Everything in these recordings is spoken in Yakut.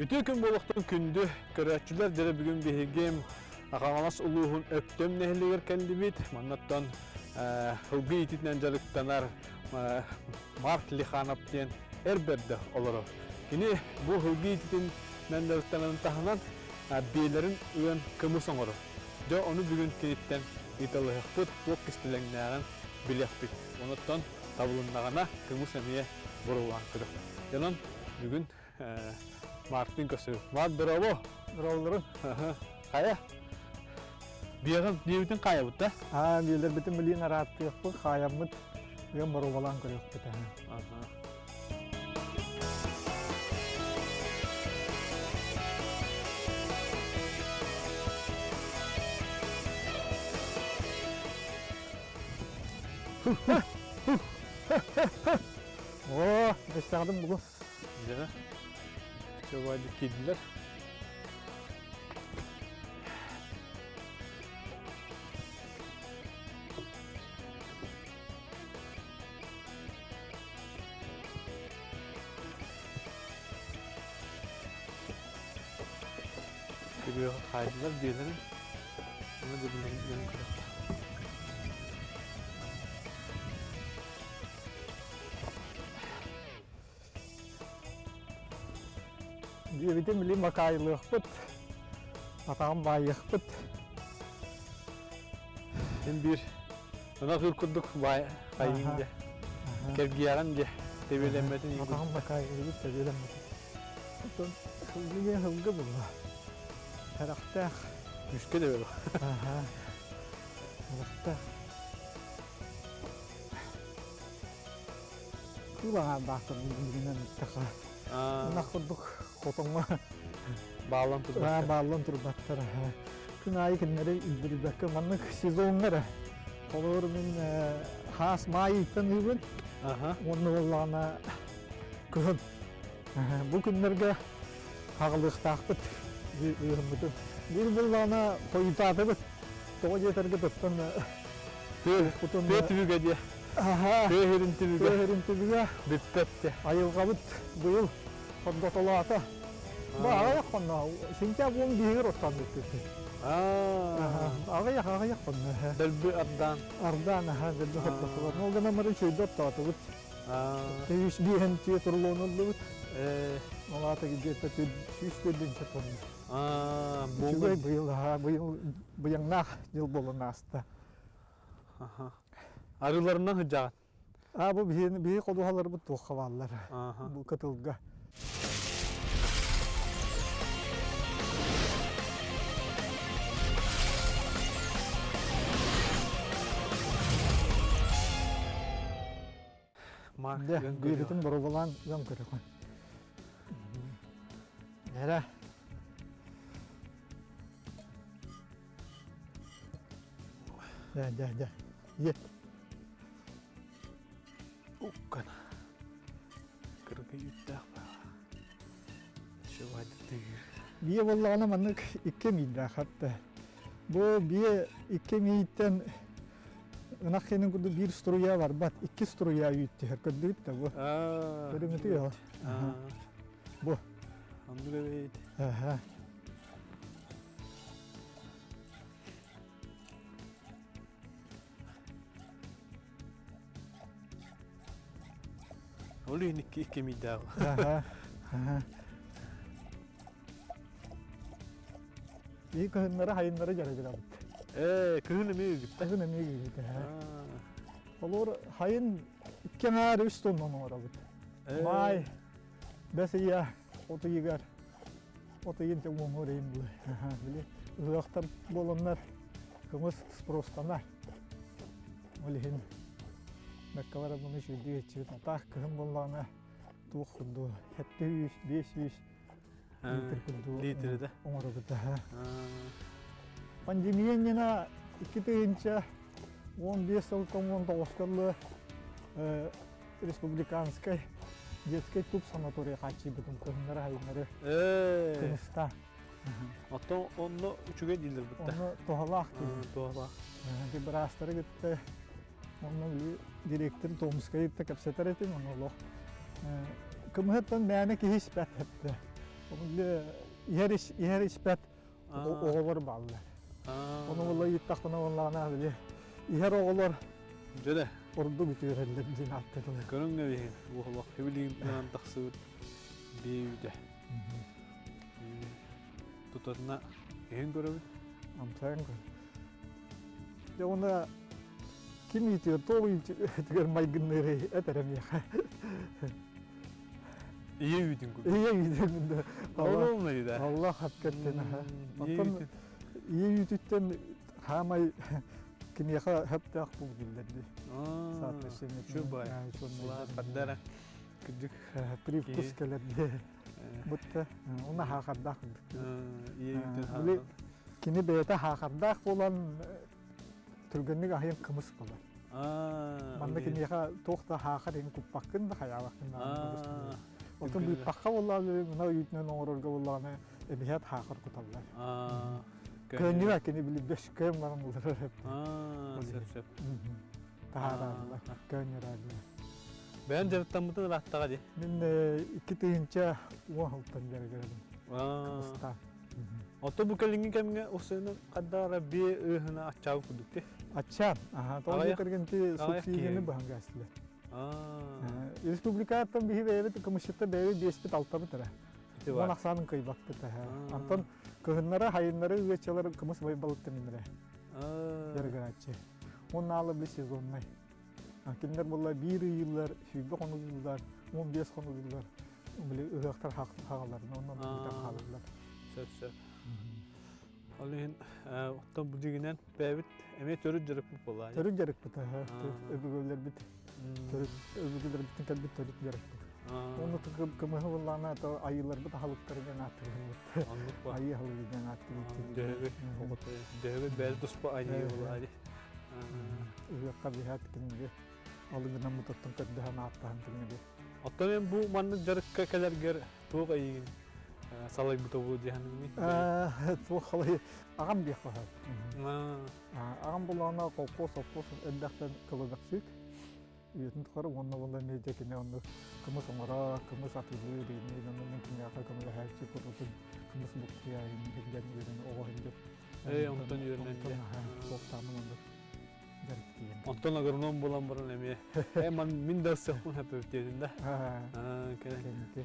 Үтүө күн буолуохтун күндү көрөөччүлэр дьэ бүгүн биһиги Хаҥалас улууһун Өктөм нэһилиэгэр кэллибит. Маннаттан ылгы иититинэн дьарыктанар Марк Лиханов диэн эр бэрдэ олорор. Кини бу ылгы иититинэн дьарыктанарын таһынан биэлэрин ыан кымыс оҥорор. Дьэ ону бүгүн киниттэн ыйыталаһыахпыт, туох кистэлэҥнээҕин билиэхпит. Онуттан табылыннаҕына кымыс эмиэ бурулаан көрүөхпүт. Дьонон бүгүн Мартын көрсөбүт. Март, дорообо! Дорооболорун. Хайа? Биэҕин, биэбитин хаайабыт да? Аа, биэлэрбитин билиин арааттыахпыт, хаайаммыт, ыам боруобалаан көрүөхпүт. Аха. Оо, бэстэҕитин булу. Дьэ, чобуойдук киирдилэр. Күрүөҕэ хаайдылар биэлэрин. Аны дьыбыларын көрөхтөр. Диэбитим били макаайылыахпыт, атаҕын баайыахпыт. Син биир ынах ыр курдук баай хайыын дьэ. Кэргиэҕин дьэ, тэбиэлэммэтин Атаҕын макаайылыыбыт тэбиэлэммэтин. Оттон сылгы сылгы булла. Сэрэхтээх. Күүскэ да Аха. Сэрэхтээх. Кыыл аҥаардаахтар билигинэн эттэххэ. Ынах курдук хотоҥҥо бааллан турбаттар. Бааллан турбаттар. Күн аайы кинилэри илдьирийбэккэ маннык сезоҥҥа эрэ. Холобур мин хаас маай ыйтан ыыбын. Уонна буоллаҕына кыһын. Бу күннэргэ хаҕылыахтаахпыт ыырыммытын. Биир буоллаҕына хойутаатыбыт. Тоҕо диэтэргэ туттан Тыа түбүгэ диэ. Тыа иһирин түбүгэ. Тыа иһирин түбүгэ. Бүппэт диэ. Айылҕабыт быйыл хорготолоото. Бу аҕыйах хонно. Сентябрь уон биһигэр оттоон бүппүппүт. Аҕыйах аҕыйах хонно. Дэлби ардаан. Ардаан аха дэлби хорготолоот. Ол гынан баран үчүгэйдик оттоотубут. Үс биэһэн түйэ турулуон ыллыбыт. Ол аата где-то 104 тонна. Үчүгэй быйыл быйыл быйаҥнаах дьыл буолан ааста. Арыыларынан сылдьаҕын? Аа, бу биһи, биһи ходуһаларбыт туохха бааллар. Бу кытылга. Дьэ, бииритин боруобалаан ыам көрөҕүн. Эрэ. Дьэ, дьэ, дьэ. Ет. Уккана. Кыргый үттээх баа. Чувадытыыр. Бие буоллаҕына маннык икки миилээх хатта. Бу бие икки мииттэн ынах хинин курдук биир струя барбат, икки струя үүт түһэр. Көрдүгүт да бу? Көрүҥүтүй Бу. Оннук эбит. Аха. Ол иһин икки икки миидээҕи. Аха. Аха. Ии кыһыннары хайыннары дьарыгырабыт. Ээ, кыһын эмиэ ыыгыт. Кыһын эмиэ ыыгыт. Олор хайын икки аҥаар үс тоннан оҥоробут. Маай, бэс ыйа, от ыйыгар, от ыйын уоҥуор ыйын били. Били ыһыахтар буоланнар кымыс спростанар. Ол иһин бэккалара буну үчүгэйдик иччибит. Атаах кыһын буоллаҕына туох курдук 700, 500 литр курдук литр да оҥоробут. Пандемия иннинэ 2015 сылтан 19 дылы республиканскай детский туп санаторий хааччыйбытын кыһыннары хайыннары кымыста. Оттон онно үчүгэй дииллэр бутта. Онно туһалаах дииллэр. Туһалаах. Быраастары кытта онно били директор Томскай кытта кэпсэтэр этим, онно олох кымыһыттан мээнэ киһи испэт этэ. Иһэр иһэр испэт оҕолор бааллар. Ону була ыйыттахпына буоллаҕына били иһэр оҕолор Дьэ ордук үтүөрэллэр диэн ааттатылар. Көрүҥ эбиһин уолох хибилиин гынан тахсыбыт биэйүтэ. Тутатына иһин көрөбүт. Амсайан көр. Дьэ уонна ким иитигэр, туох иитигэр майгынныырый этэрэ миэхэ. Ийэ үүтүн курдук. Ийэ үүтүн курдук. Ол да. Аллах хапкаттен аха. Оттон ийэ үүтүттэн хаамай киниэхэ хөптөөх бул биллэрди. Соотношение. Чубай. Хаддара. Кырдьык. Привкус кэлэрди. Бутта уна хаахардаах курдук. Ийэ үүтүн Кини бэйэтэ хаахардаах буолан түргэнник аһыйан кымыс буолар. Манна киниэхэ туох да хаахар иһин куппаккын да хайаабаккын да Отон быыппахха буоллаҕына мына үүтүнэн оҥорорго буоллаҕына эбиһээт хаахар куталлар. Көөнньүбэ кини били бөскөөн баран буларар Сөп сөп. Таһаарааллар, көөнньөрөөллөр. Бэйэн дьарыктаммытын ырааттаҕа дии. Мин 2010 сылтан дьарыгырабын. Кымыстаан. Ото бу кэлиҥҥи кэмҥэ усуйунан хаддаара биэ ыыһына аччаабыт курдук ти. Аччаан. Аха, тоҕо диэтэргин ти субсидияны быһан кээстилэр. Республикаттан биһи бэйэбит кымысчытта бэйэбит биэспит алтабыт эрэ. Уон ахсаанын кыйбаппыт эһэ. Антон кыһыннары, хайыннары ыаччалар кымыс балыктан иннэрэ. Дьарыгырааччы. Уоннаалы били сезоннай. Кинилэр буолла биир ыйыллар, 20 хонугуллар, 15 хонугуллар. Били ыһыахтар хаалаллар, онон бүтэн хаалаллар. Сөп сөп. Ол иһин оттон бу дьигинэн бэйэбит эмиэ төрүт дьарыкпыт буолла. Төрүт дьарыкпыт, өбүгэлэрбит төрүт өбүгэлэрбиттэн кэлбит төрүт дьарыкпыт. Ону кымыһы буллаана то айыыларбыт аһылыктары диэн ааттыыбыт. Оннук ба. Айыы аһылыгы диэн ааттыыбыт. Дөһөбү, дөһөбү бэйэ туспа айыы буолаа. Ыһыахха биһээт киниги алыгынан мутаттан көрдөһөн ааттаһан киниги Оттон эн бу маннык дьарыкка кэлэргэр туох эйигин салайбыта буолуо диэхиҥний? Туох халай аҕам диэх баһар. Аҕам булаана колхоз, совхоз элбэхтэн кылыгапсык. Үйэтин тухары уонна буолла эмиэ дьэ кини оннук кымыс оҥоро, кымыс атыылыыр, иинниир, онно мин киниэхэ көмөлөһөөччү курутун кымыс буккуйа иһин үөрэн оҕо иһин Ээ, онтон үөрэнэн дьэ. Суохтаамын оннук Онтон агроном буолан баран эмиэ э ман мин да ылсыахпын сөппүт да. Кэнники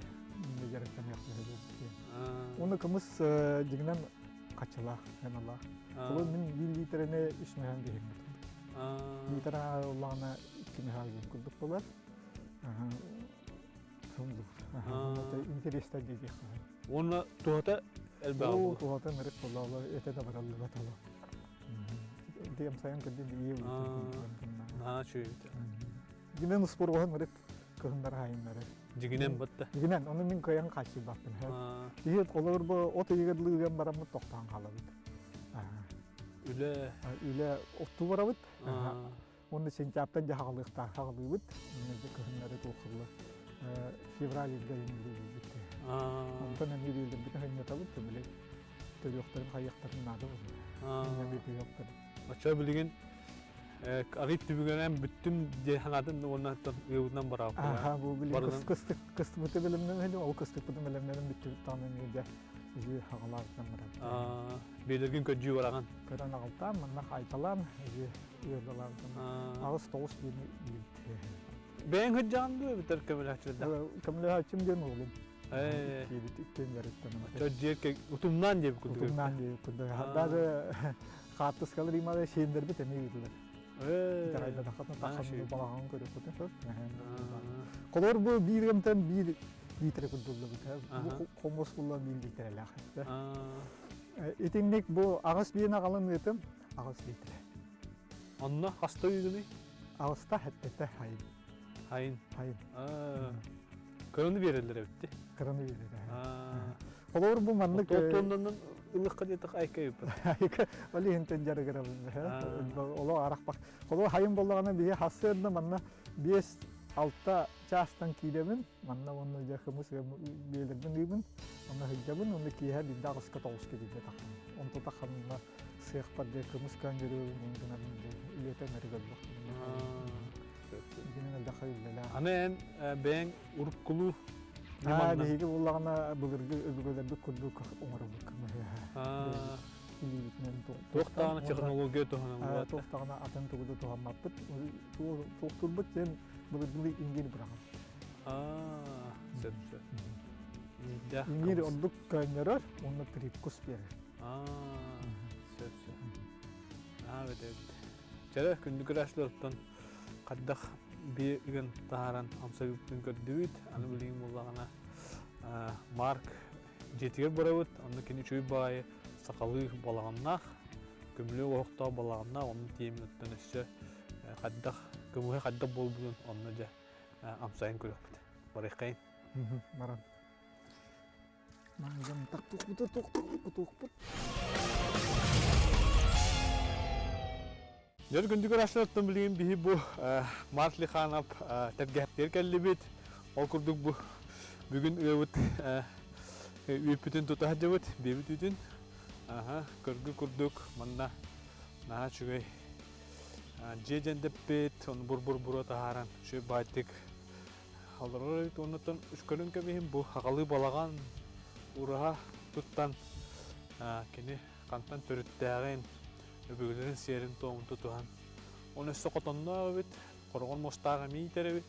Уну кымыс дьигинэн хачылаах, ыналаах. Холу мин биир литерини үс мөһөн биһиммит. Литр улаана икки мөһөн курдук болар. Интересно диэки. Уонна туһата элбэҕэ буолуо. Туһата ынырык буолла, этэ да бараллыбат оло. Диэм сайын кырдьын ийэ Наһаа үчүгэй. Дьигинэн успуруоһун ырык кыһыннары хайыннары. Дьигинэн батта. Дьигинэн, ону мин кыайан хааччыйбаппын. Иһит олор бу от ыйыгар лыыган бараммыт тохтоон хаалабыт. Үлэ. Үлэ оттуу барабыт. Уонна сентябрьтан дьэ хаҕалыахтаах хаҕалыыбыт. Кыһыннары туоххулла февраль ыйга үлэлиибит. Онтон эмиэ биэлэрбитин ханньатабыт, били төрүөхтэрин хайыахтарын наада буолла. Эмиэ төрүөхтэрин. Оччо билигин арыт түбүгэнэн бүттүм диэн санаатын уонна ыабытынан барааппын. Аха, бу билигин кыстык кыстыбыты бэлэмнэн ол кыстыкпытын бэлэмнэнэн бүттүбүт даҕаны эмиэ дьэ үһү хаҕалаабытынан барабыт. Биэлэргин көрдүү бараҕын. Көрөн аҕалтаан, манна хаайталаан, үһү ыаллалаабытым. Аҕыс-тоҕус диэни билбит. Бэйэҥ сылдьаҕын дуо эбэтэр көмөлөһөөччүлэрдээх? Көмөлөһөөччүм диэн уолум. Киирбит иккиэн дьарыктанан. Дьиэ утумнаан диэбит курдук. Утумнаан диэбит курдук. Даже хаартыскалар ималар сиэннэрбит эмиэ ыытылар. Итэҕэйбэтэххитинэ тахсан балаҕан көрүөххүтүн сөп. Холобур бу биир гымтан биир литрэ курдуллубут. Бу хомус булла биир литрэлээх. Итинник бу аҕыс биэн аҕалан ыытым аҕыс литрэ. Онно хаста үйгүнүй? Аҕыста хэттэтэ хайын. Хайын. Хайын. Кыраны биэрэллэр эбитти. Кыраны биэрэллэр. Холобур бу маннык Туоннанан ылыхха диэтэх айка ыыппыт. Айка ол иһинтэн дьарыгырабын. Оло арахпах. Холобур хайын боллаҕына биһи хассыарда манна 5-6 чаастан киирэбин. Манна уонна дьэ кымыс биэлэрбин ыыбын. Онно сылдьабын, онно киэһэ биирдэ аҕыска тоҕуска биирдэ таххабын. Онто тахханна сыахпар дьэ кымыс көөнньөрүөбүн мин гынабын дьэ үлэтэ мөрүг өлбөх. Гинэн элбэх үлэлээх. Аны эн бэйэҥ уруккулуу Аа, биһиги буллаҕына былыргы өбүгэлэрбит курдук оҥоробут кымыһы. Илиибитинэн Туох даҕаны технология туһаныллыбат. Туох даҕаны атын тугу да туһаммаппыт. Туохтуурбут диэн былыргылыы иҥгиир быраҕан. Аа, сөп сөп. Иҥгиир ордук көөнньөрөр уонна привкус биэрэр. Аа, сөп сөп. Аа, эбит эбит. Чэрэ, күндү көрөөччүлэртэн хайдах биэ ыган таһааран амсайбыппытын көрдүбүт. Аны билигин буоллаҕына Марк дьиэтигэр барабыт. Онно кини үчүгэй баҕайы сахалыы балаҕаннаах, көмүлүөк оһохтоох балаҕаннаах. Онно тиийэммин оттон өссө хайдах көмүһэ хайдах буолбутун онно дьэ амсайан көрүөхпүт. Барыаххайын. Баран. Маҥгам тахтухпут туохпут. Дьон күндү көрөөччүлэртэн билигин биһи бу Марк Лиханов тэлгэһэтигэр кэллибит. Ол курдук бу бүгүн ыабыт үүппүтүн тута сылдьабыт, биэбит үүтүн. Аха, көргү курдук манна наһаа үчүгэй дьиэ дьэндэппит, ону бур-бур-буруо таһааран үчүгэй баайтык олорор эбит. Оннуттан көрүн кэбиһин бу аҕалыы балаҕан ураһа туттан кини хантан төрүттээҕин, өбүгэлэрин сиэрин-туомун тутуһан, оны өссө хотонноох эбит, хороҕор муостаах эмиий иитэр эбит.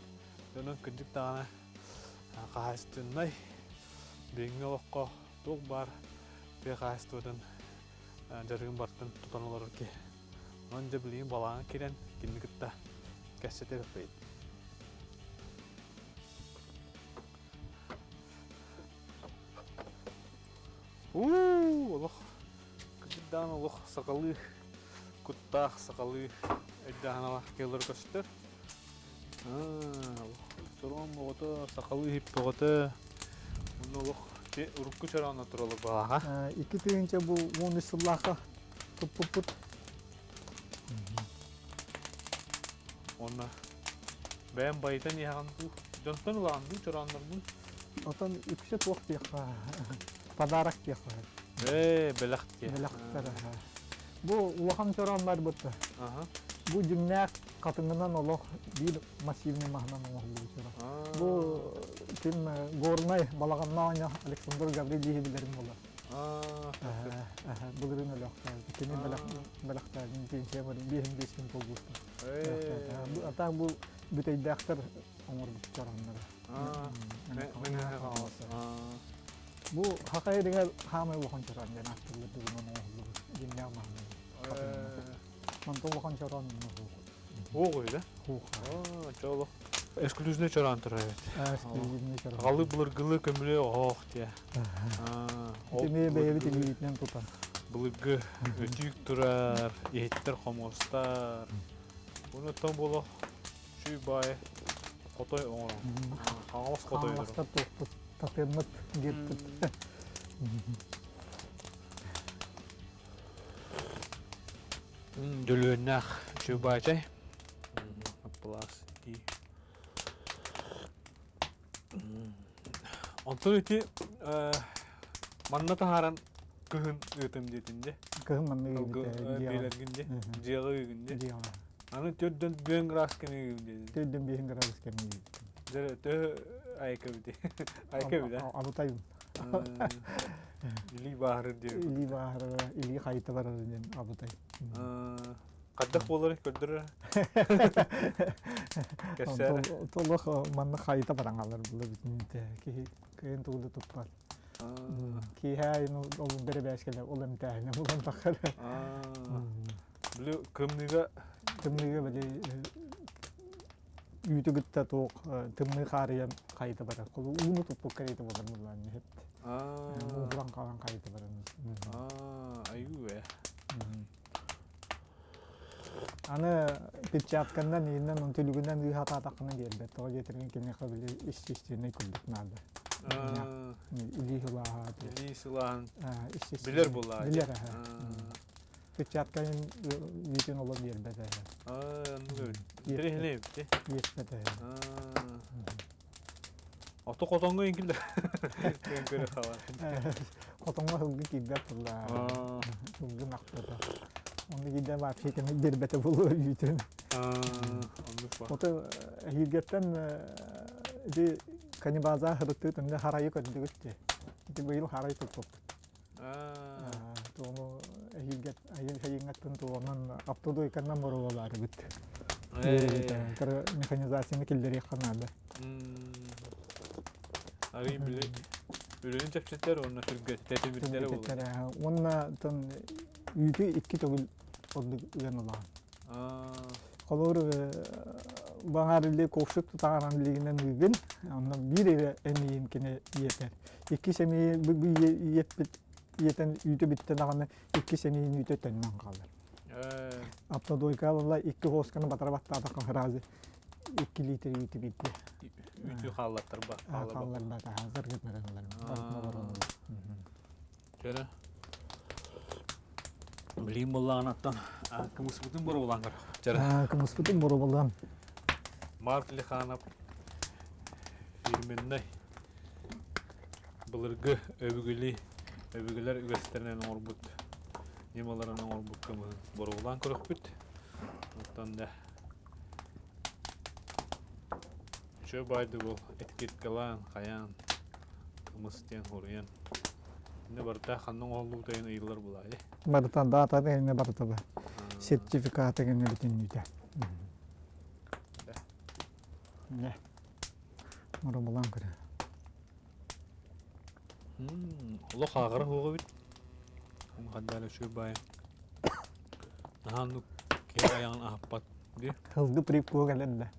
Онон кырдьык даҕаны хаһаайыстыбаннай билиҥҥи олоххо туох баар тыа хаһаайыстыбатын дьарыгын барытын тутан олорор киһи. Онон дьэ билигин балаҕан киирэн кинини кытта кэпсэтэ эбиппит. Уу, олох кырдьык олох сахалыы куттаах сахалыы өйдөөх кэлэр көстөр. Олох чороон боҕото, сахалыы иһит бөҕөтө. Онно олох урукку чороонно туралар баҕаха. 2000 бу 13 сыллаахха туппуппут. Уонна бэйэм байытан иһэҕин дуу, дьонтон ылаҕын дуу чороонноргун? Отон үксэ туох диэххэ, подарок диэххэ. Ээ, бэлэх диэ. Бэлэхтэр. Бу улахан чороон барбыт. Бу дьиҥнээх хатыҥынан олох биир массивный маһынан оҥоһуллубут чороон. Бу ким Горнай Балаҕаннаах Александр Гаврильевич билэрин буолар. Былырыын өлөөхтөөбүт. Кини бэлэхтээбин пенсия биэһин биэс күн толбуттар. Атаах бу бүтэйдээхтэр оҥорбут чороонноро. Бу хака иригэр хаамай улахан чороон диэн ааттыыллар бүгүн оҥоһуллубут дьиҥнээх маһынан. Онтон улахан чороон оҥоһуллубут. Ооҕуй да? Чолох. Эксклюзивный чороон турар эбит. Эксклюзивный чороон. Аҕалыы былыргылыы көмүлүө оһох диэ. Итини бэйэбит илиибитинэн тутан. Былыргы өтүүк турар, иһиттэр хомуостар. Онуттан болох чүй баай хотой оҥорон. Хаҥалас хотой Хаҥаластар туохпут, татыаммыт, гирпит. Дөлүөннээх үчүгэй баай чай. Аппылаас итии. Онтон ити манна таһааран кыһын ыытым диэтин дьэ. Кыһын манна ыыбыт биэлэргин дьэ. Дьиэҕэ ыыгын дьэ. Дьиэҕэ. Аны төрдөн бүөн градус кэми ыыгын диэтин. Төрдөн биэһин градус кэми ыыбыт. Дьэ төһө айка бити. Айка бит Абытайым. Илии бааһырыр диэбит. Илии бааһырара, илии хайыта барар диэн абытай. Хайдах буоларый көрдөрөр? Кэпсээн. Толох манна хайыта бараҥалар була бүтүнүтэ. Киһи кыйын тугу да туппат. Киһи ол бэрэбээскэлэр ол эмтээһинэ булан таххар. Били кымныыга Тымныыга били үүтү кытта туох тымныы хаарыйан хайыта барар. Холу ууну туппукка кэриэтэ буолар буоллаан иһит. Мууһуран хаалан хайыта барар. Айуу ээ. Аны перчатканнан иинэн он түлүгүнэн ыыһатаатаххына биэрбэт. Тоҕо диэтэргин киниэхэ били естественный курдук наада. Илии сылааһа. Илии сылааһын билэр буоллаа. Билэр аха. Перчатканын үүтүн олор биэрбэт ээ. Оннук эбит. Интэриэһинэй эбит. Биэрбэт ээ. Ото хотоҥҥо иҥкиллэр. Күөн көрө хаалар. Хотоҥҥо сылгы киирбэт буолла. Сылгы махтата. Онно киирдэ вообще кэми биэрбэтэ буолуо үүтүн. Оннук ба. Ото эһиилгэттэн ити. Канибаза хырыттыыт онно харайы көрдүгүт дии. Ити быйыл харай туппуппут. Туону эһиилгэ айыҥҥаттан туонан автодойканнан боруобалаарыбыт. Кыра механизацияны киллэриэххэ наада. Арый били үлэни чэпчэтэр уонна түргэтитэр тимирдэрэ буолар. Уонна тон үүтү икки төгүл ордук ыан ылаҕын. Холобур, баҕар или ковшик тутаҕаран билигинэн ыыгын, онно биир эрэ эмиийин кини иэтэр. Иккис эмиий бу иэппит иэтэн үүтэ бүттэ даҕаны иккис эмиийин үүтэ төннөн хаалар. Автодойка ылла икки хосканы батара баттаатахха сразу 2 литр үүтү биирдэ. Үүтү хааллаттарба. Хаалларбата, сыргытнаран ылар. Чөрө. Билигин буоллаҕына кымыспытын боруобалаан көр. Чөрө. Кымыспытын боруобалаан. Марк Лиханов фирменнэй былыргы өбүгэли өбүгэлэр үгэстэринэн оҥорбут ньымаларын оҥорбут кымыһын боруобалаан көрөхпүт. Оттон да Үчүгэй баайды бу этикеткалаан, хайаан, кымыс диэн хоруйан. Инне барыта ханна оҥоһуллубута иһин ыйыллар булаайы. Барыта даата инне барыта ба. Сертификаты гэнэ бүтүннүүтэ. Не. Мура булан көрө. Олох ааҕара хуоҕа бит. Хаддаан үчүгэй баайы. Наһаа киһи айаҕын аһаппат дии. Сылгы прикула кэлэр да.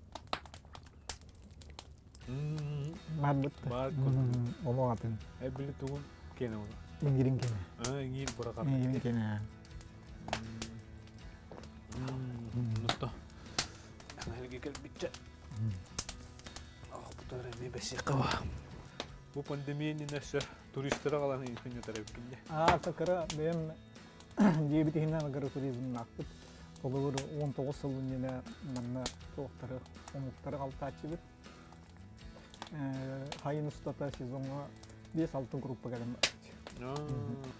Барбыт. Бар Олох атын. Э били тугун киэнэ ол. Иҥирин киэнэ. Аа иҥиир бырахар. Иҥирин киэнэ. Нутто. Эһиги кэлбитчэ. Охпутар эмиэ бэсиэххэ ба. Бу пандемия иннинэ өссө туристары аҕалан сынньатар эбиккин дии. Аа, кыра бэйэм дьиэбит иһинэн агротуризмнаахпыт. Холобур, 19 сыл иннинэ манна туохтары, омуктары алтааччыбыт. Хайын устата сезоҥҥа 5-6 группа кэлэн барааччы.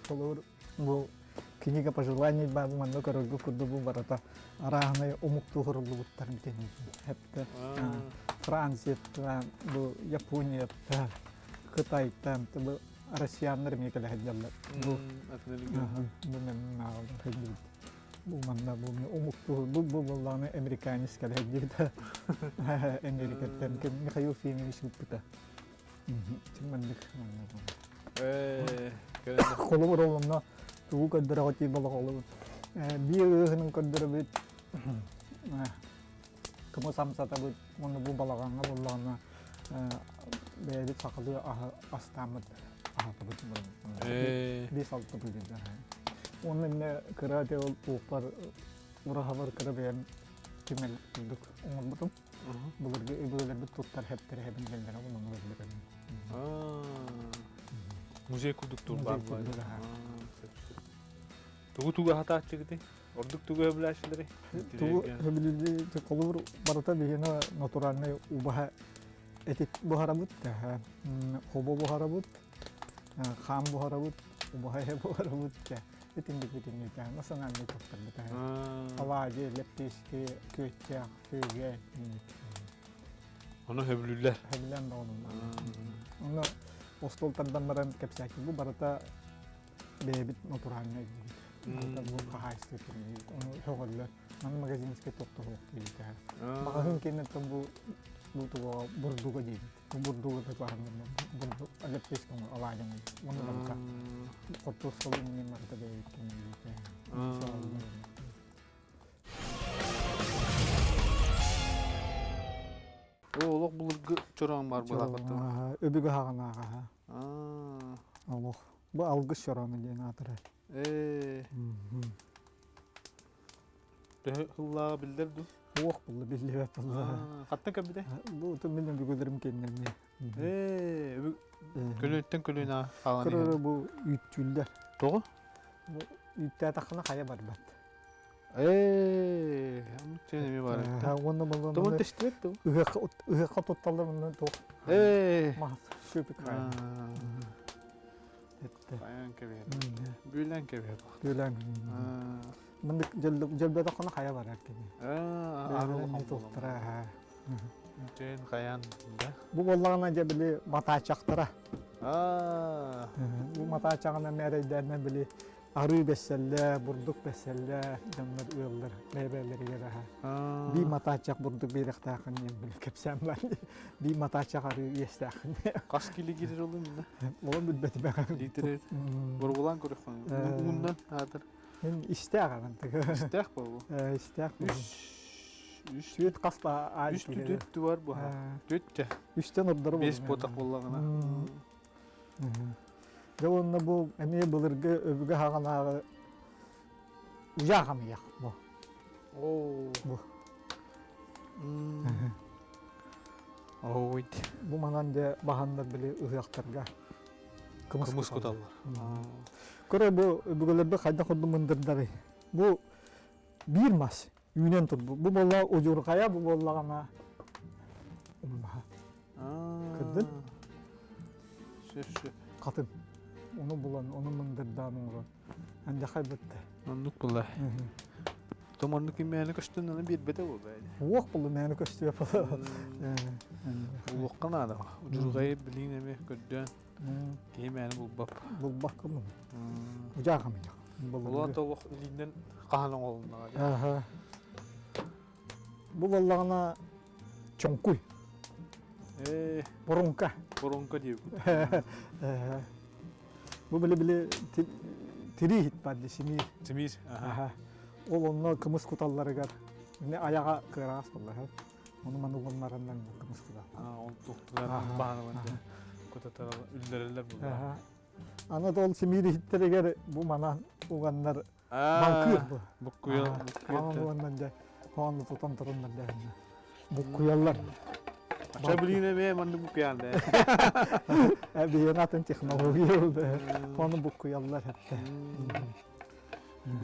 Холобур, бу книга пожеланий баар манна көрөргө курдук бу барыта арааһынай омуктуу суруллубуттар бүтүн хэптэ Францияттан, бу Японияттан, Кытайтан, бу россияннар эмиэ кэлэ сылдьаллар. Бу бу мен бу манна бу омуктуу бу бу буоллаҕына американец кэлэ сылдьыбыта. Америкаттан Михаил Фимович ыыппыта. Маннык Холобур олонно тугу көрдөрөҕө тии болоҕолубут. Биир ыыһынын көрдөрөбүт кымыс амсатабыт уонна бу балаҕаҥҥа буоллаҕына бэйэбит сахалыы аһы астааммыт аһатабыт 5-6 быдыдар. Уонна иннэ кыра ол туохпар ураһабар кыра бэйэм түмэл курдук оҥорбутум. Былыргы өбүгэлэрбит туттар хэптэрэ хэбилгэллэрэ онон ылыллыбыт. Музей курдук тур баар Тугу тугу аһатааччыгытый? Ордук тугу өбүлээччилэрий? Тугу өбүлүүрүй холобур барыта биһиэнэ натуральнай убаһа эти буһарабыт, хобо буһарабыт, хаан буһарабыт, убаһа эһэ буһарабыт итинник итинник национальный туттарбыт алаадьы, лэппиэски, күөттээх, күөгэ инник. Ону сөбүлүүллэр. Сөбүлээн даҕаны. Ону остуол тардан баран кэпсээки бу барыта бэйэбит натуральнай диибит. Барыта бу хаһаайыстыба кэмниибит. Ону сөҕөллөр. Маны магазинскай тохтоһуох диибит. Маҕаһыын кэнниттэн бу бу туга бурдуга диибит. Бу бурдуга да бурдук лэппиэскэ алаадьы Уонна барыта хортуоскалыы иннин барыта бэйэбит кэмниибит. Ол олох былыргы чороон бар буолаахпыт. Өбүгэ хаҕынааҕа. Олох. Бу алгыс чорооно диэн аатырар. Ээ. Төһө сыллааҕа биллэр дуу? Уох булла биллибэт булла. Хаттан кэлбитэ? Бу утум мин өбүгэлэрим кэннэрни. Ээ, көлүөнтэн көлүөнэ хаалан иһэр. Бу үүттүүллэр. Тоҕо? Бу үүттээтэххинэ хайа барбат. Ээ, оннук эмиэ баар эбит. Уонна буолла Тоҕо тэстибэт дуо? Ыһыахха ыһыахха тутталлар онно туох Ээ. мас сүпүк Хайаан кэбиһэр. Бүөлээн кэбиһэр. Бүөлээн. Мындык дьөлбөтөххүнэ хайа барар кини. Аа, туохтара. Үтүөн хайаан да. Бу буоллаҕына дьэ били матаачахтара. Аа. Бу матаачаҕынан мээрэйдээннэн били арыы бэссэллэ, бурдук бэссэллэ дьоннор ыаллар бэйэ-бэйэлэригэр аһа. Бии матаачах бурдук биэрэхтээххин диэн били кэпсээн бар. Бии матаачах арыы иэстээххин. Хас кило киирэр олун инна? Олон билбэтим. Литр. Боругулаан көрөххүн. Ууннан аатыр. Мен истээх анан. Истээх болу. Истээх болу. Үс Сүөт хас да Үс түт бар бу. Түт Үстен ордору Бес ботах боллаҕына. Дьэ уонна бу эмиэ былыргы өбүгэ хаҕанааҕы удьаа хамыйах бу. Оо. Бу. Ой. Бу манан дьэ баһаннар били ыһыахтарга кымыс куталлар. Көрө бу өбүгэлэрбит хайдах курдук мындырдарый. Бу биир мас үүнэн турбут. Бу буолла удьурҕайа, бу буоллаҕына умнаһа. Кырдын? Сөп сөп. Хатын. Ону булан, ону мындырдаан оҥорон. Андьахай бытты. Оннук була. Том оннук имэни көстөн аны биэрбэтэ буолла. Уох булу мэни көстүө була. Улуохха наада. Удьурҕайы билиин эми көрдөөн киһи мэни булбап. Булбаккын. Удьааҕамыйах. Улаан толох илиинэн хаһан оҥолуннаҕа. Бу буоллаҕына чоҥкуй. Ээ. Воронка. Воронка диэбит. Бу били-били тирии иһит бар дии, симиир. Симиир, аха. Ол онно кымыс куталларыгар ини айаҕа кыараҕас буолла Ону маны уоннараннан кымыс кутар. Ол туохтугар баһанабын кутатар үллэрэллэр буолла. Аны ол симиир иһиттэригэр бу манан уганнар Балкыыр бу. Буккуйа, буккуйа. Уоннан дьэ, хоонну тутан туруннар дэһиннэ. Буккуйаллар. Ача билиин эмээ маннык буккуйаан дээ. Биһиэн атын технология ол да. Хону буккуйаллар хэтте.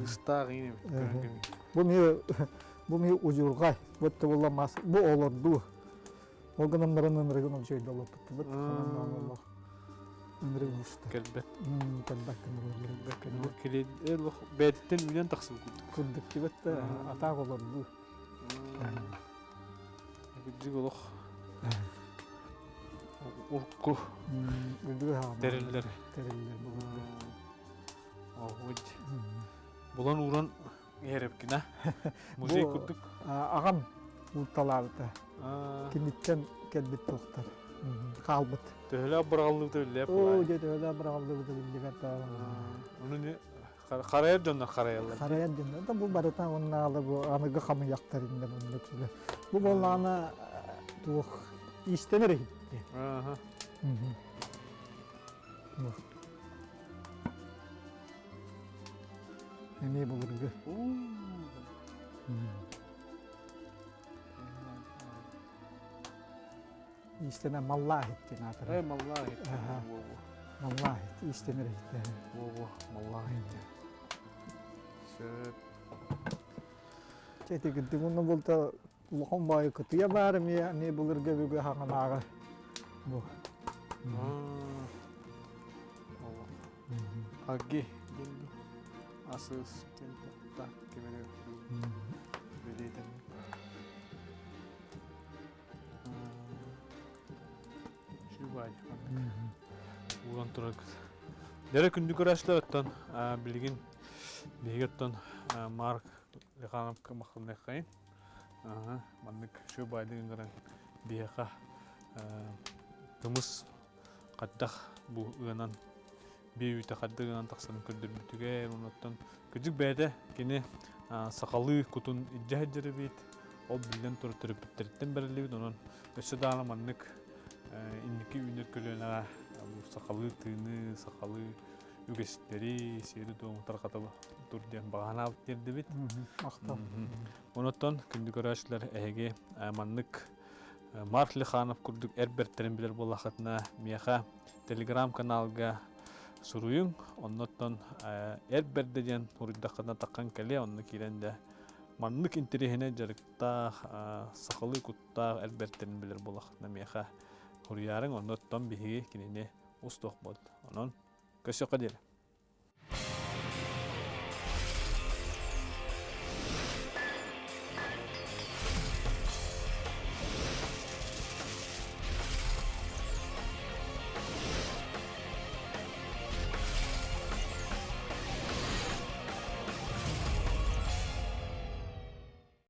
Ыстаах иин эбит. Бу ми бу ми удьурҕай. Вот була мас бу олордуу. Ол гынан баран ынырыгын ол жойдо олоппуттубут. Ханан Ынырык уста. Кэлбэт. Кэлбэт Кэлбэт. Кэлин бэйэтиттэн үүнэн тахсыбыт курдук. Курдук кибет да атаак олордуу. Кырдьык олох урукку тэриллэр. Тэриллэр булан. Булан ууран иһэрэпкина. Музей курдук. Аҕам уурталаабыта. Киниттэн кэлбит туохтар. Хаалбыт. Төһөлөөх быраҕыллыбыта биллибэт Оо, дьэ төһөлөөх быраҕыллыбыта биллибэт. Ону харайар дьоннор харайаллар. Харайар дьоннор. Да бу барыта уоннаалы бу аныгы хамыйахтар иннэ буннук сүлэ. Бу буоллаҕына туох иистэнэр иһитти. Аха. Эмиэ былыргы. Иистэнэ маллаахит диэн аатырар. Э, маллаахит. Маллаахит, иистэнэр иһиттэ. Во-во, маллаахит. Сөп. Чэ, ити кырдык уонна булта улахан баайы кытыйа баар эмиэ, эмиэ былыргы өбүгэ хаҥанааҕы. Бу. Аги асыс так кимере билетен Шубай ууран турар Дэрэ күндү көрөөччүлэр оттон билигин биһиги оттон Марк Лихановка махтаныаххайын. Маннык шубайды гынан биһиэхэ кымыс хайдах бу ыанан биэ үүтэ хайдах гынан тахсарын көрдөрбүтүгэр онуттан кырдьык бэйэтэ кини сахалыы кутун илдьэ сылдьар эбит ол биллэн турар төрөппүттэриттэн бэриллибит онон өссө даҕаны маннык инники үүнэр көлүөнэҕэ бу сахалыы тыыны сахалыы үгэстэри сиэри-туому тарҕата тур диэн баҕа санаабыт тиэрдибит Махтал. Онуттан күндү көрөөччүлэр эһиги маннык Марк Лиханов курдук эр бэртэрин билэр буоллаххытына миэхэ телеграм-каналга суруйуҥ. Оннуттан эр бэрдэ диэн суруйдаххытына таххан кэлиэ, онно киирэн да маннык интэриэһинэй дьарыктаах, сахалыы куттаах эр бэртэрин билэр буоллаххытына миэхэ суруйаарыҥ. Оннуттан биһиги кинини устуохпут. Онон көрсүөххэ диэри.